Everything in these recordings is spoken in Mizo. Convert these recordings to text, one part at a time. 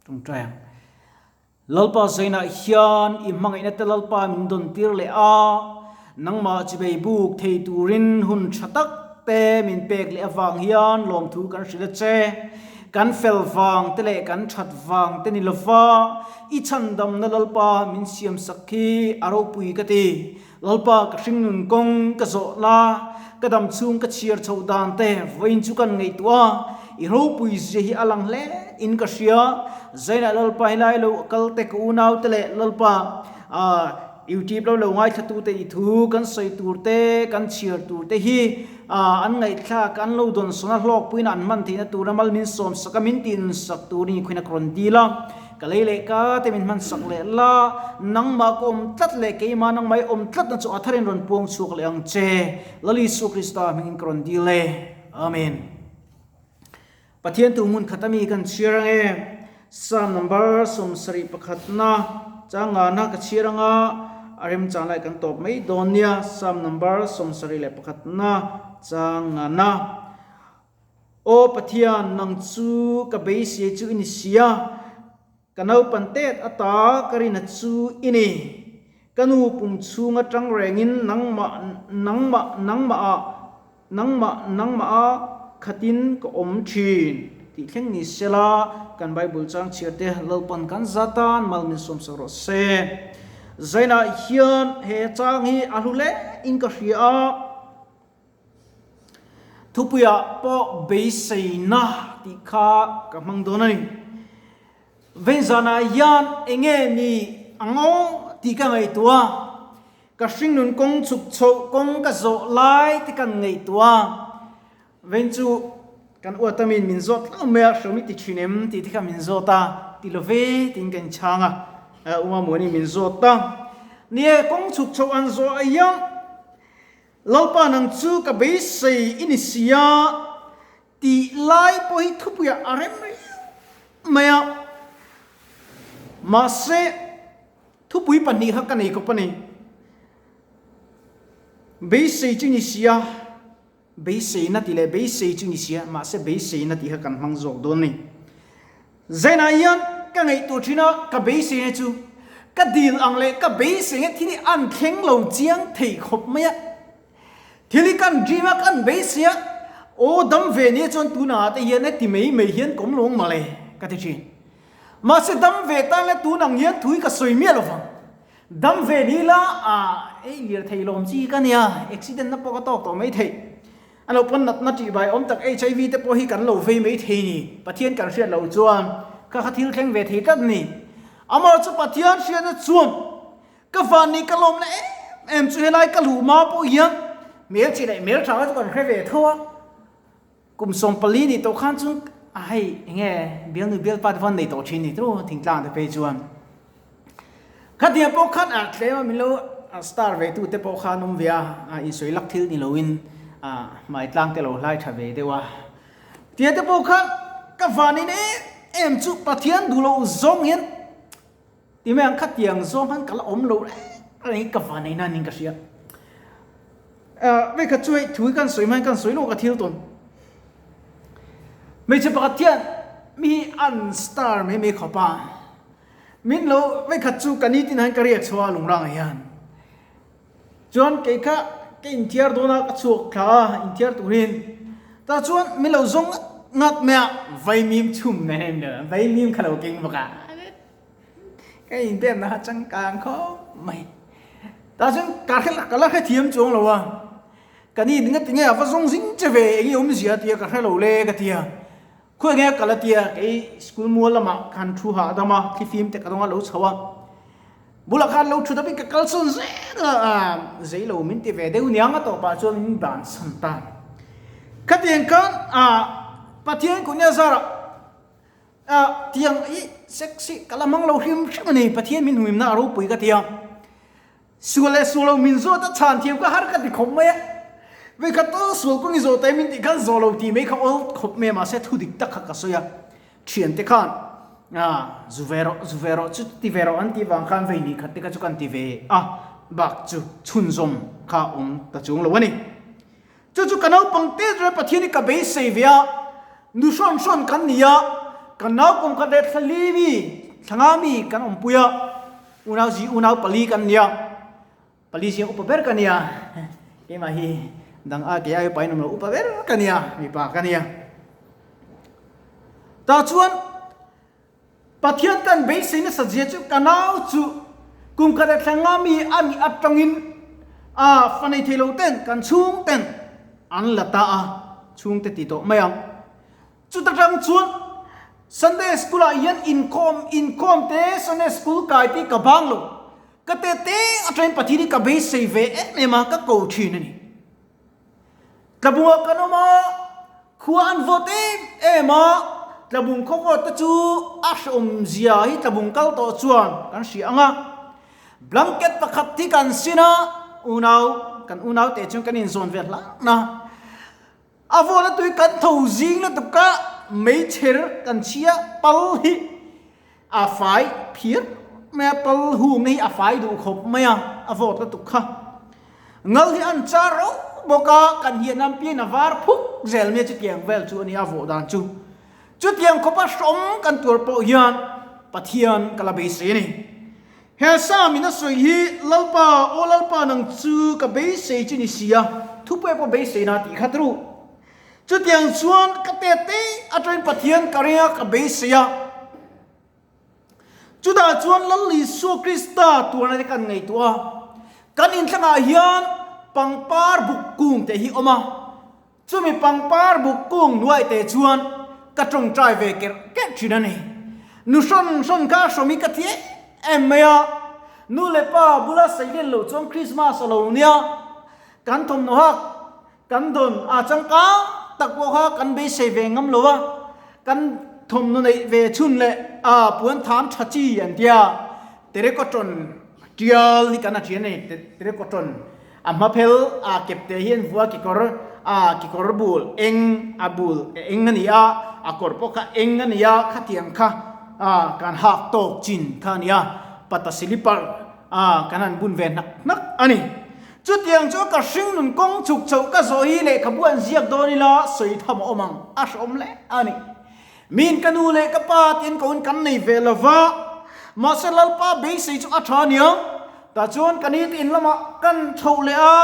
Tawngtai ang. Lalpa zainah hian i hmangaihna te Lalpa min dawn tir leh a, nangmah chibei buk thei turin hun tha tak te min pek leh avang hian lawmthu kan hrilh a che. Kan fel vang te leh kan that vang te ni lova i chhandamna Lalpa min siamsak hi a ropui ka ti. Lalpa ka hringnun kawng ka zawh la, ka dam chhung ka chhiar chhoh dan te vawiin chu kan ngaihtuah a, i ropui zia hi a lang hle in ka hria. Zainah Lalpa helai lo kal te ka unau te leh Lalpa YouTube lo lo ngaithla te i thu kan sawi tur te kan chhiar tur te hi an ngaihthlak an lo dawn sawn a hlawkpuiin an hman theihna tura mal min sawm sak a min tih nun sak turin i khuin a ka rawn dil a. Ka lei leh ka te min hman sak leh la, nangmah ka awm tlat leh keimah nangmah i awm tlatna chu a tharin rawn puang chhuak leh ang che. Lal Isua Krista hmingin ka rawn dil e. Amen. Pathian tu hmun khat ami kan chhiar ang e. Psalm number 71 na changana ka chhiar anga a remchang lai kan tawp mai dawn nia. Psalm number 71 na changana. Aw Pathian, nang chu ka beisei chu i ni sia, ka naupan tet ata ka rina chu i ni. Ka nu pum chhung atang rengin nangmah, nangmah, nangmah ah, nangmah, nangmah a khatin ka awm thin. Tih thleng ni sela, kan Bible chang chhiar te Lalpan kan za tan mal min sawmsak rawh se. Zainah hian he chang hi a hlu hle in ka hria a. Thupuiah pawh beiseina tih kha ka hmang dawn a ni. Veinzanah hian eng nge ni ang aw tih ka ngaihtuah a, ka hringnun kawng chhuk chhoh kawng ka zawh lai te kan ngaihtuah a, vein chu kan uat amin min zawt hlauh mai a, hreawm i ti thin em tih te kha min zawt a, ti lo ve tiin ka inchhang a, Uma Muani min zawt a, nie kawng chhuk chhoh an zawh hian Lalpa nang chu ka beisei i ni si a, tih lai pawh hi thupuiah a rem riau mai a. Mahse, thupui pahnih kha ka nei kawp a ni. Beisei chu ni si a, beiseina tih leh beisei chu ni si a, mahse beiseina tih kha kan hmang zawk dawn a ni. Zainah hian ka ngaihtuah thin a, ka beiseina chu ka dil ang leh ka beiseina thil hi an thleng lo chiang thei khawp mai a. Thil hi kan dream a, kan beisei a, aw dam ve nia chuan tunah te hian heti mai mai hian ka awm lo ang mawle ka ti thin. Mahse dam ve tan la tun ang hian thui ka sawi miah lo vang. Dam ve ni la a ei lirthei lawm chi ka nia, accident na pawh ka tawk tawh mai theih. A lo pawn natna tih bai awm tak HIV te pawh hi kan lo vei mai thei ni. Pathian kan hriat loh chuan kha kha thil thleng ve thei tlat ni. Amah chu Pathian hriatna chuan ka van nih ka lawmna em em chu helai ka luh hma pawh hian hmel chi leh hmel tha kha chu kan hre ve tho a. Kum 14 nih tawh khan chuan a hei enge bialnu bialpa te pawh an nei tawh thin ni tawh thingtlang te phei chuan. Khatiang pawh khan a tlem a min lo star ve tu te pawh kha an awm ve a, insawi lak thil ni loin hmai tlang te lo hlai tha ve deuh a. Tia te pawh khan ka vanin em em chu Pathian duh loh zawng hian ti mai ang khatiang zawng khan ka la awm lo reng reng hi ka vanei nan in ka hria. Vei khat chu hei thu hi kan sawi hmain kan sawi lawk a thil tawn. Hmeichhe pakhat hian mi hi an star mai mai khawp a. Min lo vekhat chu ka nitin hian ka riak chhuah a lungrangah hian. Chuan kei kha ka inthiar dawn a, ka chhuak thla a inthiar turin. Tah chuan min lo zawng ngat ngat mai a, vaimim chhum na em lo, vaimim kha lo keng bawk a. Ka inpekna kha changkang khawp mai. Tah chuan ka hre ka la hrethiam chuang lo a, ka ni ngati nge a va zawng zing che ve eng nge awmzia tia ka hre lo le ka ti a. Khawi nge ka la tia kei school mual lamah khan thu hah dam a, thlifim te ka dawng a lo chho a. Bulah khan lo thu dapin ka kal sawn zel a, a zei lo min ti ve deuh niang a tawpah chuan min dan san ta. Khatiang khan a Pathian kuhnia zarah a tiang i sexy ka la hmang lo hrim hrim a ni, Pathian min huimna a ropui ka ti a. Sual leh sual lo min zawt a chhan thiam kha har ka ti khawp mai a. Vekhat aw sual kawng i zawh ta min tih khan zawh lo tih mai kha awl khawp mai a mahse thu dik tak kha ka sawi a. Thian te khan ah zu ve rawh zu ve rawh chu ti ve rawh an tih vang khan vei ni khat te kha chu kan ti ve a bak chu chhunzawm kha awm ta chuang lo a ni. Chu chu ka naupang te chu Pathian hi ka beisei ve a, nu hrawn hrawn kan ni a. Kan nau kum khat leh thla li mi, thla nga mi kan awmpui a, unau zi unau pali kan nia, pali zia upa ber ka nia, keimah hi dang a kei ai upa in awm lo, upa ber ka nia, mipa ka nia. Tah chuan Pathian kan beisei nasa zia chu ka nau chu kum khat leh thla nga mi a nih atangin a fa nei thei lo ten kan chhung ten an la ta a, chhungte ti tawh mai ang. Chuta tang chuan Sunday School ah hian inkhawm inkhawm te Sunday School kai te ka bang lo. Ka te te atangin Pathian hi ka beisei ve em em a, ka ko thin a ni. Tlabunga kan awm a, khua an vawt em em a, tlabung khaw vawt te chu a hrehawm zia hi tlabung kal tawh chuan kan hria ang a. Blanket pakhat hi kan sin a, unau kan unau te chuan kan inzawn ve hlangna. A vawla tui kan tho zing lutuk a, meichher kan chhia pal hi a fai phiar mai a, pal hungna hi a fai duh khawp mai a, a vawt lutuk kha. Ngal hi an char rauh bawk a, kan hian an pian a var phuk zel mai a, chutiang vel chu a ni a vawh dan chu. Chutiang khawpa hrawm kan tuar pawh hian Pathian ka la beisei a ni. He Sam in a sawi hi, Lalpa, aw Lalpa nang chu ka beisei chu ni si a, thupui pawh beisei na tih khat ru. Chutiang chuan ka te te atangin Pathian ka ring a, ka beisei a. Chutah chuan Lal Isua Krista tuarna te kan ngaihtuah a, kan inthlangah hian pangpar buk kung te hi awm a, Chumi pangpar buk kung hnuai te chuan ka tawngtai ve kerh kerh thin a ni. Nu hrawn hrawn kha a hrawm hi ka thi em em mai a, nu leh pa bula seilen loh chuan Christmas a lo nia, kan thawmhnaw hak kan dawn a changkang tak pawh kha kan beisei ve ngam lo a, kan thawmhnaw neih ve chhun leh a puan tham tha chi an tia, terracotta tial hi kan a thian a ni, terracotta. A hma phel a kepte hian vua kekawr a kekawr bul eng a bul eng a ni a, a kawr pawh kha eng a ni a, khatiang kha a kan hak tawk chin kha a ni a, pata silipar a kan han bun ve hnak hnak a ni. Chutiang chu ka hring nun kawng chhuk chhoh ka zawh hi lehkhabu an ziak dawn ila sawi tham a awm ang a hrehawm hle a ni. Min ka nu leh ka pa tiin ko in kan nei ve lo va, mahse Lalpa beisei chu a tha nia. Tah chuan ka ni te in lamah kan chhoh leh a,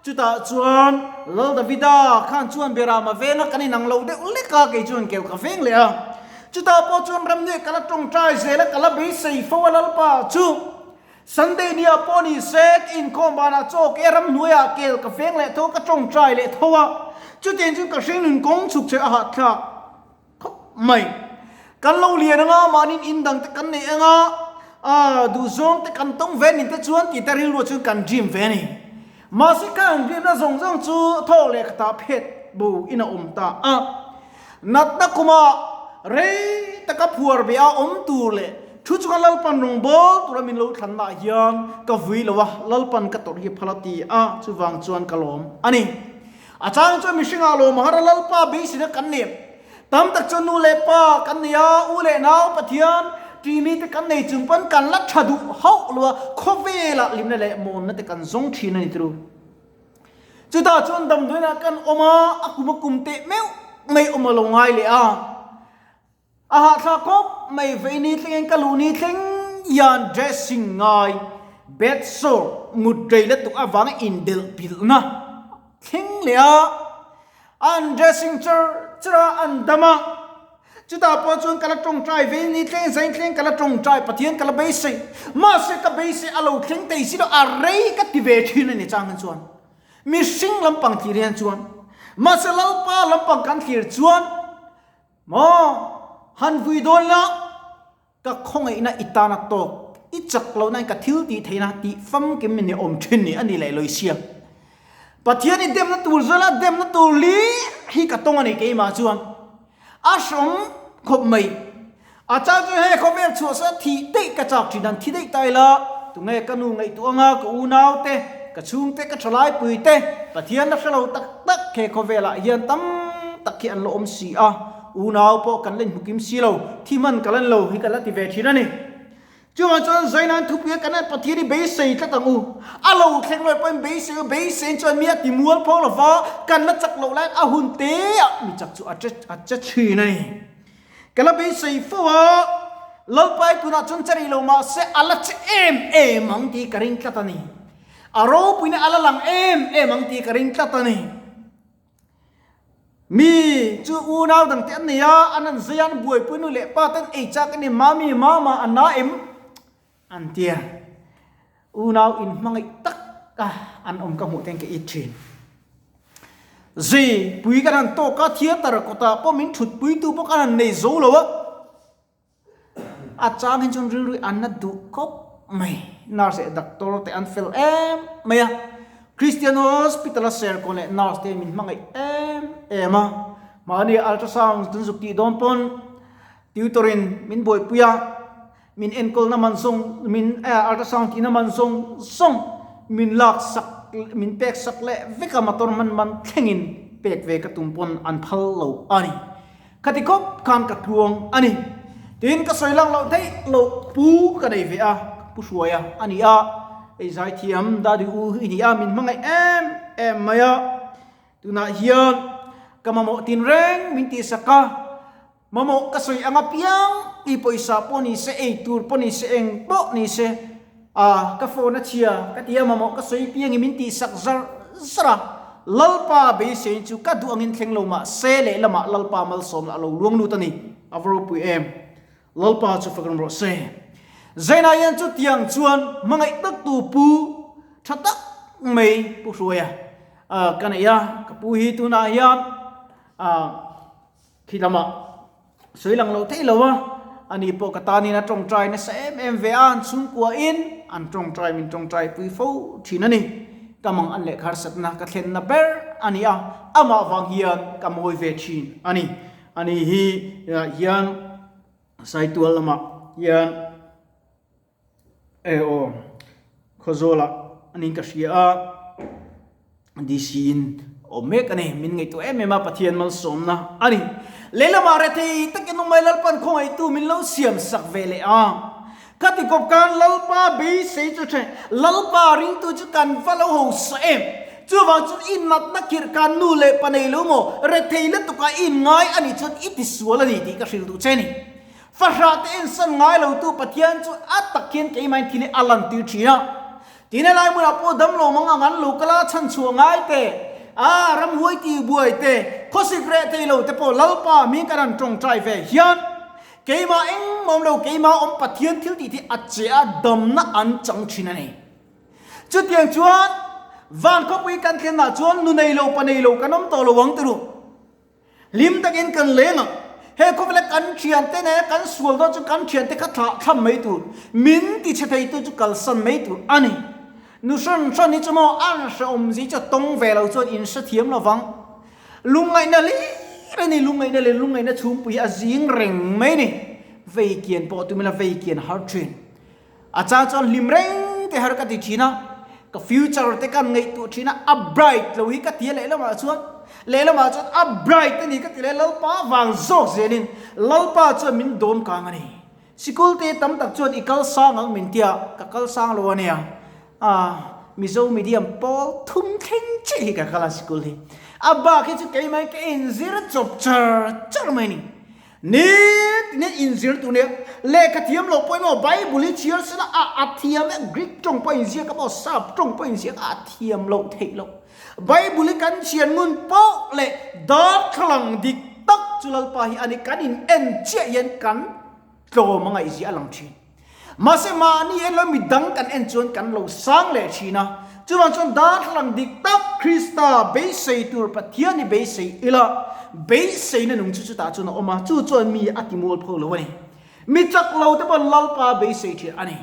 chutah chuan Lal Davida khan chuan Berama venga kan inang lo deuh lek a, kei chuan keu ka veng leh a. Chutah pawh chuan ramnuih ka la tawngtai zel a, ka la beisei fo a Lalpa chu. Sunday nia pawh ni se, ka inkhawm banah chaw ke ramhnuaiah kel ka veng leh tho, ka tawngtai leh tho a. Chutiang chuan ka hringnun kawng chhuk che a hahthlak khawp mai. Kan lo lian anga, mahniin in dang te kan nei anga, ah duhzawng te kan tawng ve nin te chuan tih te rilruah chuan kan dream ve a ni. Mahse ka an dream na zawng zawng chu thawk leh khatah phet bo in a awm ta a. Natna kumah rei taka phuar be a awm tur leh thu chunga Lalpan rawngbâwl tura min lo thlannaah hian ka vui lo a, Lalpan ka tawrh hi phal a ti a, chuvang chuan ka lawm a ni. A chang chuan mihringah lawm a har a, Lalpa beiseina kan nei. Tam tak chuan nu leh pa kan nei a, u leh nau Pathian ṭimi te kan nei chung pawn kan la ṭha duh hauh lo a, khawvelah limna leh mawnna te kan zawng ṭhin a ni turu. Chutah chuan damdawiinah kan awm a, a kum a kum teh meuh mai awm a lo ngai leh a. A hahthlak khawp mai vei ni thlengin ka luh ni thleng hian dressing ngai, bed sore, mut rei lutuk avanga indelh pilhna thleng leh a. An dressing char char a, an dam a. Chutah pawh chuan ka la tawngtai ve ni thleng zain thleng ka la tawngtai Pathian ka la beisei. Mahse ka beisei a lo thleng thei si lo a rei ka ti ve thin a ni chang hian chuan. Mihring lampang thlir hian chuan. Mahse Lalpa lampang kan thlir chuan maw han vui dawn la ka khawngaihna i tan a tawk, i chak lohna in ka thil tih theihna tih famkim in i awm thin ni a ni leh Loisia. Pathian i demna tur zela demna tur li hi ka tawng a ni keimah chuan a hrawm khawp mai. A chang chu hei khawvel chhuah sa thih daih ka chak thin an thi daih ta ila tunge ka nu ngaihtuah anga ka unau te ka chhungte ka thalai pui te Pathian a hrelo tak tak he khawvelah hian tam tak hi an la awm si a. Unau pawh kan la inhmukim si lo, thi hman ka lan lo hi ka la ti ve thin a ni. Chuvang chuan Zaina'n thupui a kan en Pathian hi beisei tlat ang u. A lo thleng lawih pawhin beisei u, beiseiin chuan mi a ti mual pho lo va, kan la chak loh laiin a hun te ah mi chak chu a che a che thin a ni. Ka la beisei fo a, Lalpai tunah chuan che rih lo mah se a la che em em ang tih ka ring tlat a ni. A ropuina a la lang em em ang tih ka ring tlat a ni. Mi chu unau dangte an nei a, an an zai a, an buaipui nu leh pa ten ei chak a ni, Mami, Mama a na em? An ti a. Unau inhmangaih tak a an awm ka hmuh ten ka it thin. Zui pui kan han tawk a, theatre kawtah pawh min thut pui tu pawh kan han nei zo lo a. A chang hi chuan rilru an na duh khawp mai. Nurse leh doctor te an fel em mai a. Christian Hospital a serkawn leh nurse te min hmangaih em em a. Mahni ultrasound kan zuk tih dawn pawn tutor in min buaipui a, min enkawlna man zawng, min ultrasound tihna man zawng zawng min lak sak, min pek sak leh vek a motor hman man thlengin pek ve ka tum pawn an phal lo a ni. Khati khawp khan ka tluang a ni. Tin, ka sawi lang loh theih loh pu ka nei ve a, ka pu hruai a a ni a, hei zaithiam Dadi u hi ni a, min hmangaih em em mai a. Tunah hian ka mamawh tinreng min tihsak a, mamawh ka sawi ang apiang i pawisa pawh ni se, ei tur pawh ni se, eng pawh ni se, A, ka phone a chhia, ka ti a, mamawh ka sawi piang i min tihsak zar zar a. Lalpa beisein chu ka duh angin thleng lo mah se lehlamah Lalpa malsawmna a lo luang lut a ni. A va ropui em! Lalpa chu fak ram rawh se. Zaina hian chutiang chuan hmangaih tak tu pu tha tak mai Pu Hruaia ka nei a, ka pu hi tunah hian a Khi lamah sawi lang lo thei lo a, ani pawh ka tanin a tawngtai nasa em em ve a, an chhungkuain an tawngtai min tawngtai pui fo thin a ni. Ka mang an leh harsatna ka thlenna ber a ni a, amah vang hian ka mawi ve thin a ni. Ani hi hian Saitual lamah hian E aw, Khawzawlah a niin ka hria a, DC in awm mek a ni, min ngaihtuah em em a, Pathian malsawmna a ni. Lehlamah rethei takin awm mai Lalpan khawngaihtu min lo siam sak ve leh a, khati kawp khan Lalpa beisei chu ṭhe, Lalpa ringtu chu kan va lo hausa em? Chuvang chuan i natna khirh khan nu leh pa nei lo maw, rethei lutuk a i ngai a nih chuan i tisual a ni tih ka hrilh duh che a ni. Fahrah te ensan ngai lo tu Pathian chu a tak hian keimahin thil hi a lantir thin a. Tin helai hmunah pawh damlo mang ang an lo kal a, chhanchhuah ngai te, a ramhuai ti buai te, khawsik reh thei lo te pawh Lalpa hming kan han tawngtai ve hian keimah engmawm lo keimah awm Pathian thil tih hi a che a, damna an chang thin a ni. Chutiang chuan van khawpui kan thlenah chuan nu nei lo pa nei lo kan awm tawh lo ang tiru. Hlim takin kan leng ang. He khawvela kan thiante nena kan sual dawn chu kan thiante kha thlah thlam mai tur, min ti chhe theitu chu kalsan mai tur a ni. Nu hran hran hi chu maw an hrehawm zi chu tawng ve lo chuan in hrethiam lo vang. Lungngaihna hlir a ni, lungngaihna leh lungngaihna chhungpui hi a zing reng mai ni. Vei kian pawh tumila vei kian har thin. A chang chuan hlim reng te har ka ti thin a, ka future te kan ngaihtuah thin a, a bright lo hi ka ti a lehlamah chuan, lehlamah chuan a bright a ni ka ti leh Lalpa vang zawk zelin Lalpa chuan min dawm kang a ni. Sikul te tam tak chuan i kal sang ang min ti a, ka kal sang lo a nia. Ah, Mizo medium pawl thum thleng chiah hi ka kal a sikul hi. A bak hi chu keimah in ka inzir chawp char char mai a ni. Ni tine inzir tur nia, lehkha thiam loh pawh emaw Bible hi chhiar sela a a thiam e, Greek tawng pawh inziak emaw Sap tawng pawh inziak a a thiam loh theih loh. Bible hi kan chhiar ngun poh leh darthlalang dik tak chu Lalpa hi a ni, kan in en chiah hian kan tlawm a ngaihzia a lang thin. Mahse mahni en lo midang kan en chuan kan lo sang leh thin a, chuvang chuan darthlalang dik tak Krista beisei tur Pathian hi beisei ila, beiseina nung chu chutah chuan a awm a, chu chuan mi a ti mual pho lo a ni. Mi chak lo te pawh Lalpa beisei thin a ni.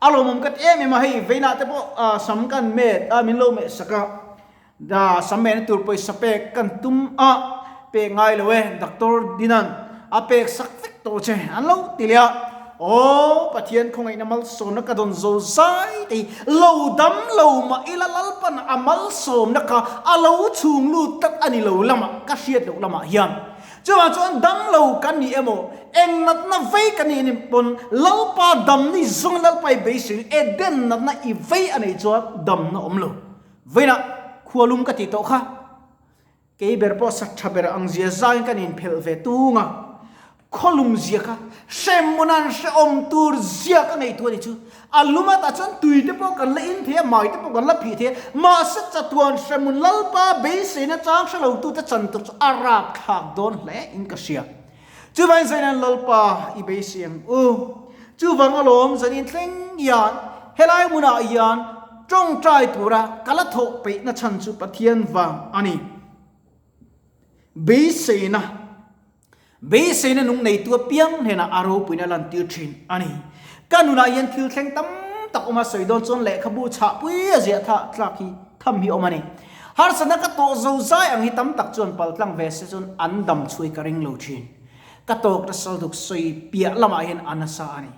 A lawmawm ka ti em em a, hei veinah te pawh sam kan met a, min lo meh sak a, da sam mehna tur pawisa pek kan tum a, pek ngai lo e, doctor Dinan a pek sak vek tawh che an lo ti leh a, aw Pathian khawngaihna malsawmna ka dawn zo zai te hi lo dam lo mah ila Lalpan a malsawmna kha a lo chhung lut tlat a ni lo lamah ka hriat loh lamah hian chuvang chuan dam lo kan ni emaw eng natna vei kan nih anih pawn Lalpa dam ni zawng Lalpa i beisei Eden natna i vei a neih chuan damna awm lo. Vawiinah khualum ka tih tawh kha kei ber pawh sak tha ber ang zia zangin kan inphelh ve tung a. Khawlum zia kha hremhmun an hrehawm tur zia ka ngaihtuah ni chu. A lum atah chuan tui te pawh kan la in thei a, mai te pawh kan la phih thei a, mahse chatuan hremhmun Lalpa beiseina chang hre lo tute chan tur chu a rapthlak dawn hle in ka hria. Chuvangin zanin Lalpa i beisei ang u. Chuvang alawm zanin thleng hian helai hmunah hian tawngtai tura ka la thawh peihna chhan chu Pathian vang a ni. Beiseina. Beiseina nung neitu apiang hnenah a ropuina lantir thin a ni. Ka nunah hian thil thleng tam tak awm a sawi dawn chuan lehkhabu chhahpui a ziah tha tlak hi tham hi awm a ni. Harsatna ka tawh zo zai ang hi tam tak chuan paltlang ve se chuan an dam chhui ka ring lo thin. Ka tawk nasa lutuk sawi piah lamah hian a nasa a ni.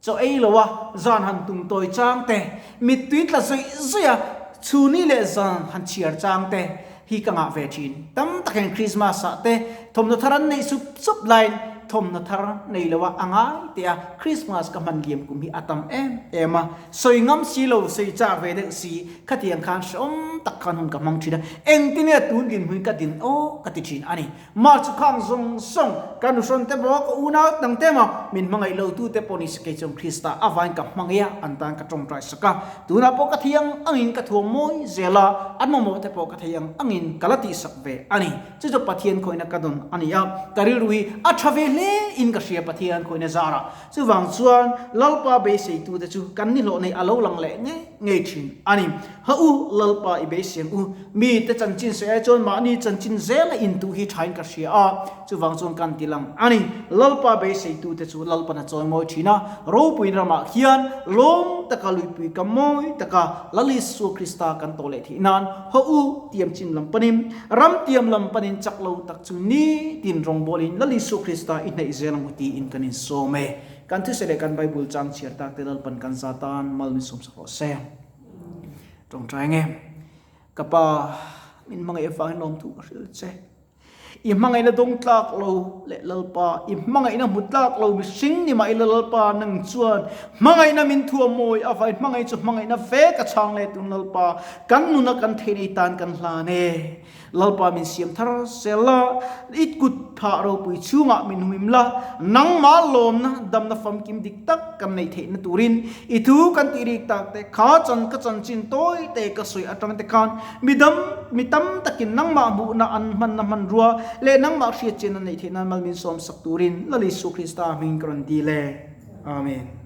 Chaw ei lo a zan han tum tawi chang te, mittui tla zawih zawih a chhuni leh zan han chhiar chang te hi ka ngah ve thin. Tam tak hian Christmas ah te thawmhnaw thar an neih sup sup laiin thawmhnaw thar nei lo a a ngai teh a Christmas ka hman liam kum hi a tam em em a, sawi ngam si lo, sawi chak ve deuh si khatiang khan hrehawm tak khan hun ka hmang thin a, engtin nge tun dinhmun ka din aw ka ti thin a ni. Mah chu khang zawng zawng ka nuhrawn te maw, ka unau dang te maw, min hmangaih lo tu te pawh ni se kei chuan Krista a vain ka hmangaih a, an tan ka tawngtai sak a. Tunah pawh ka thei ang angin ka thuam mawi zel a, an mamawh te pawh ka thei ang angin ka la tihsak ve a ni. Chu chu Pathian khawihna ka dawn a ni a, ka rilru hi a tha ve hle in ka hria Pathian khawihna zarah. Chuvang chuan Lalpa beiseitu te chu kan nihlawh nei a lo lang leh ngei ngei thin a ni. Ha u, Lalpa i beisei ang u. Mi te chanchin sawi ai chuan mahni chanchin zela intuh hi thain ka hria a, chuvang chuan kan ti lang a ni. Lalpa beiseitu te chu Lalpan a chawi mawi thin a, ropui ramah khian lawm taka luipui ka mawi taka Lal Isua Krista kan tawh leh theih nan haw u tiam chin lam panin, ram tiam lam panin chak lo tak chu nitin rawngbawlin Lal Isua Krista i hnaih zel ang u tiin kan insawm e. Kan thuseh leh kan Bible chang chhiar tak te Lalpan kan za tan mal min sawmsak rawh se. Tawngtai nge. Ka pa, min hmangaih avangin lawmthu ka hrilh che. I hmangaihna dawng tlak lo leh Lalpa, i hmangaihna hmu tlak lo mihring ni mah ila Lalpa, nang chuan hmangaihna min thuam mawi avain hmangaih chu hmangaihna ve ka chhang leh tun Lalpa, kan nuna kan theih nei tan kan hlan e. Lalpa min siam thar sel la, i kut phah ropui chhungah min humim la, nangmah lawmna damna famkim dik tak kan neih theihna turin i thu kan tih rik tak te kha chan ka chanchin tawi te ka sawi atang te khan mi dam mi tam takin nangmah hmuhna an hmanna hmanrua leh nangmah hriatchian an neih theih nan mal min sawmsak turin Lal Isua Krista hming ka rawn dil e. Amen.